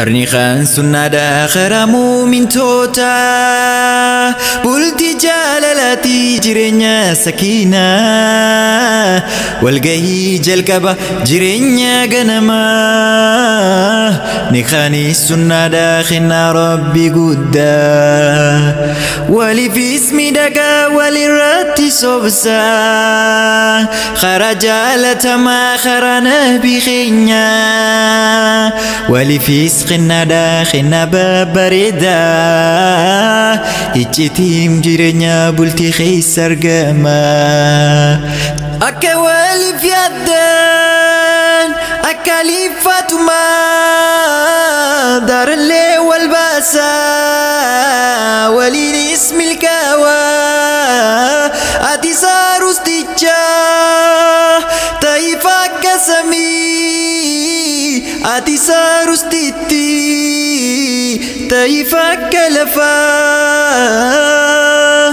Arniqaan sunnaadhaa karaa muumintootaa bultii jaalalaatii jireenya sakiinaa walgahii jalqaba jireenya ganamaa niqaanis sunnaadhaa kennaa rabbi guddaa waliifis miidhagaa walirratti sobsaa karaa jaalatamaa karaa nabii keenyaa waliifis kennaa kennaa babbareedaa iccitiin jireenya bultii keessa argama. Akka waliif yaaddan akka aliifatumaa daarallee wal baasaa waliinis milkaawaa ati saarusticha ta'ifa akka samii ati saarustitti ta'ifa akka lafaa.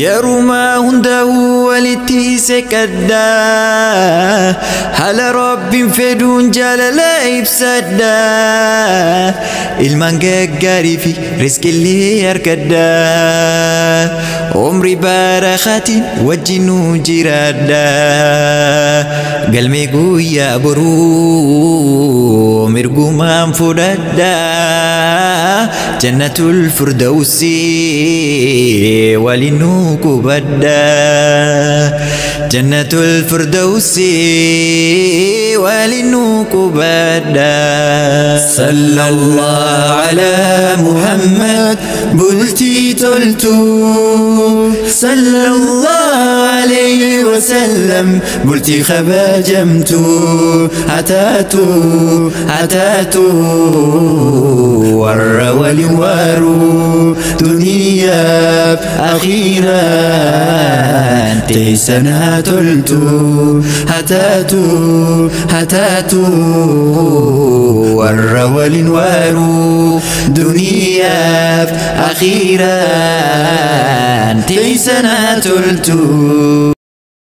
Yeruma hundaa'uu walitti seqadhaa haala rabbiin fedhuun jaalala ibsadhaa ilmaan gaggaarii fi rizqillee argadhaa umrii barakaatiin wajjinuu jiraadhaa galmee guyyaa boruu mirgumaan fudhadhaa jannatul firdawsii waliinuu qubadhaa jannatul firdawsii waliinuu qubadhaa. صلى الله على محمد bultii toltuu صلى الله عليه وسلم bultii kabajamtuu haa taatu haa taatu warra waliin waaruu duniyaaf akhiiraan teessan haa toltu haa taatu haa taatu warra waliin waaruu duniyaaf akhiiraan teessan haa toltu.